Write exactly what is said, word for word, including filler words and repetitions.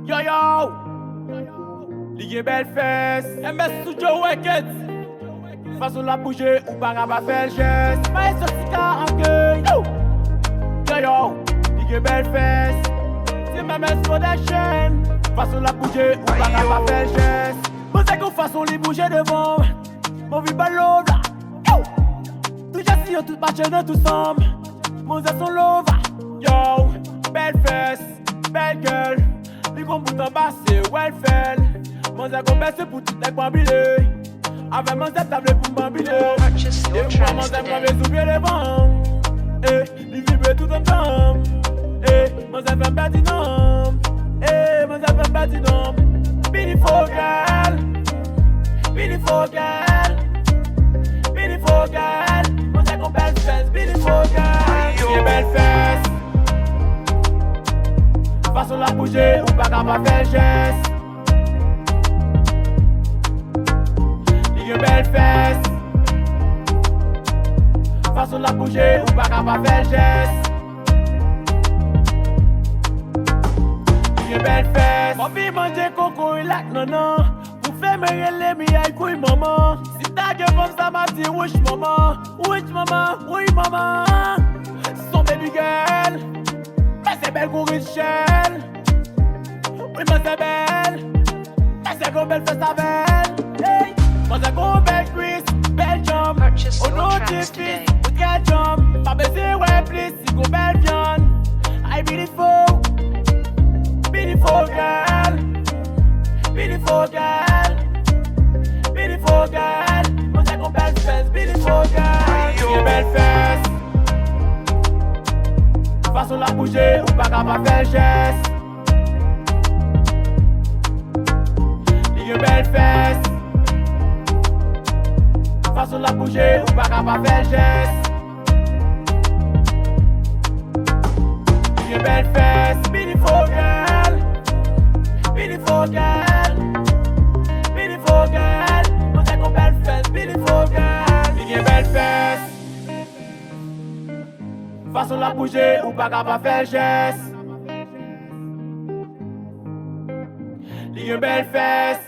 Yo, yo! Li gen bèl fès. M S Studio Records. Fason l ap bouje, ou pa ka pa fè l jès. Maestro Tika Accueil. Yo, yo! Li gen bèl fès. Se M S Production. Fason l ap bouje, ou pa ka pa fè l jès. Manzè gon fason li bouje devan m. M anvi ba l love la. Yo! Tout jan si yo tout matche nan tout sanm. Manzè son love la. Yo! Bèl fès, bèl gèl. Li gon bout anba, se wè l fè l. Manzè gon bèl, se pou tout nèg banbile. Avè manzè, ta vle pou m banbile. Epi mwen, manzè, m kanpe sou pye devan. Eh, li vibre tout andan m. Eh, manzè fè m pèdi non m. Eh, manzè fè m pèdi non m. Beautiful girl. Beautiful girl. Beautiful girl. Manzè gon bèl fès. Beautiful girl. Li gen bèl fès. Fason l ap bouje, ou pa ka pa fè l jès. Li gen bèl fès. Fason l ap bouje, ou pa ka pa fè l jès. Li gen bèl fès. M anvi manje kokorat ak nannan. Pou fè mwen rele m ay kouy manman. Si m ta gen fanm sa m ap di wouch manman. Wouch manman, wouy manman. Se yon baby girl. Manzè bèl kou Rachel. Wi, manzè bèl. Manzè gon bèl fès avè l. Hey. Manzè gon bèl kwis, bèl janm. Purchase your tracks today. Ou trè janm. Pa bezwen wè plis, li gon bèl vyann. Ay, beautiful. Beautiful girl. Beautiful girl. Beautiful girl. Manzè gon bèl fès, beautiful girl. Li gen bèl fès. Fason l ap bouje, ou pa ka pa fè l jès. Li gen bèl fès. Fason l ap bouje, ou pa ka pa fè l jès. Li gen bèl fès. Beautiful girl. Beautiful girl. Beautiful girl. Manzè gon bèl fès. Beautiful girl. Li gen bèl fès. Fason l ap bouje, ou pa ka pa fè l jès. Li gen bèl fès.